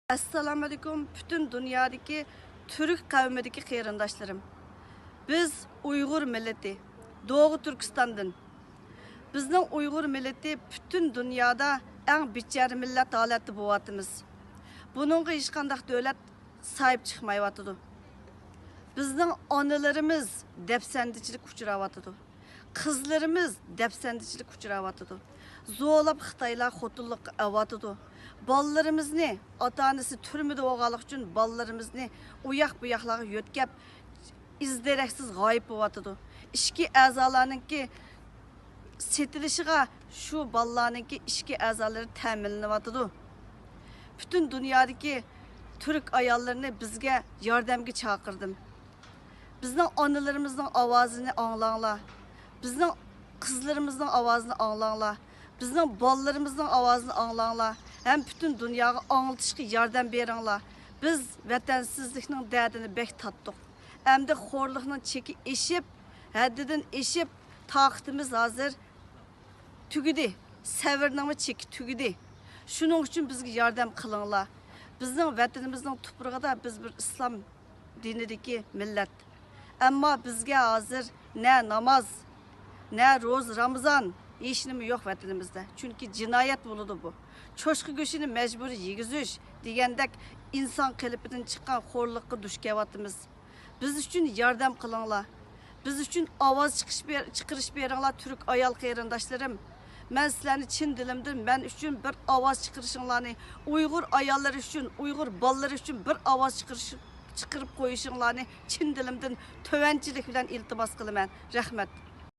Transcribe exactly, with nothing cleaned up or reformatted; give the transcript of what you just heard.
ئەسسالامۇئەلەيكۇم، پۈتۈن دۇنيادىكى تۈرك قەۋمىدىكى قېرىنداشلىرىم. بىز ئۇيغۇر مىللىتى، دوغۇ تۈركىستاندىن. بىزنىڭ ئۇيغۇر مىللىتى پۈتۈن دۇنيادا ئەڭ بىچارە مىللەت ھالەتتە بولۇۋاتىمىز. بۇنىڭغا ھېچقانداق دۆلەت ساھىب چىقمايۋاتىدۇ. بىزنىڭ ئانىلىرىمىز دەپسەندىچىلىككە ئۇچراۋاتىدۇ. قىزلىرىمىز دەپسەندىچىلىككە ئۇچراۋاتىدۇ. زورلاپ خىتايلار خوتۇنلۇققا ئەۋاتىدۇ. بالىلىرىمىزنى ئاتا-ئانىسى تۈرمىدە بولغانلىقى ئۈچۈن بالىلىرىمىزنى ئۇياق-بۇياقلارغا يۆتكەپ، ئىز-دېرەكسىز غايىب بولۇۋاتىدۇ. ئىچكى ئەزالارنىڭكى سېتىلىشىغا شۇ بالىلارنىڭكى ئىچكى ئەزالىرى تەمىنلىنىۋاتىدۇ. پۈتۈن دۇنيادىكى تۈرك ئاياللىرىنى بىزگە ياردەمگە چاقىردىم. بىزنىڭ ئانىلىرىمىزنىڭ ئاۋازىنى ئاڭلاڭلار. بىزنىڭ قىزلىرىمىزنىڭ ئاۋازىنى ئاڭلاڭلار. بىزنىڭ بالىلىرىمىزنىڭ ئاۋازىنى ئاڭلاڭلار. ھەم پۈتۈن دۇنياغا ئاڭلىتىشقا ياردەم بېرىڭلار. بىز ۋەتەنسىزلىكنىڭ دەردىنى بەك تارتتۇق. ئەمدى خورلۇقنىڭ چېكى ئېشىپ، ھەددىدىن ئېشىپ، تاقىتىمىز ھازىر تۈگىدى. سەۋرنىڭمۇ چېكى تۈگىدى. شۇنىڭ ئۈچۈن بىزگە ياردەم قىلىڭلار. بىزنىڭ ۋەتىنىمىزنىڭ تۇپرىقىدا بىز بىر ئىسلام دىنىدىكى مىللەت. ئەمما بىزگە ھازىر نە ناماز، نە روزا، رامىزان، ھېچنېمە يوق ۋەتىنىمىزدە. چۈنكى جىنايەت بولىدۇ بۇ. چوشقا گۆشىنى مەجبۇرىي يېگۈزۈش دېگەندەك ئىنسان قېلىپىدىن چىققان خورلۇققا دۇچ كېلىۋاتىمىز. بىز ئۈچۈن ياردەم قىلىڭلار. بىز ئۈچۈن ئاۋاز چىقىش بېر-، چىقىرىش بېرىڭلار، تۈرك ئايال قېرىنداشلىرىم. مەن سىلەرنى چىن دىلىمدىن مەن ئۈچۈن بىر ئاۋاز چىقىرىشىڭلارنى، ئۇيغۇر ئاياللىرى ئۈچۈن، ئۇيغۇر بالىلىرى ئۈچۈن بىر ئاۋاز چىقىرىش، چىقىرىپ قويۇشۇڭلارنى چىن دىلىمدىن تۆۋەنچىلىك بىلەن ئىلتىماس قىلىمەن. رەھمەت.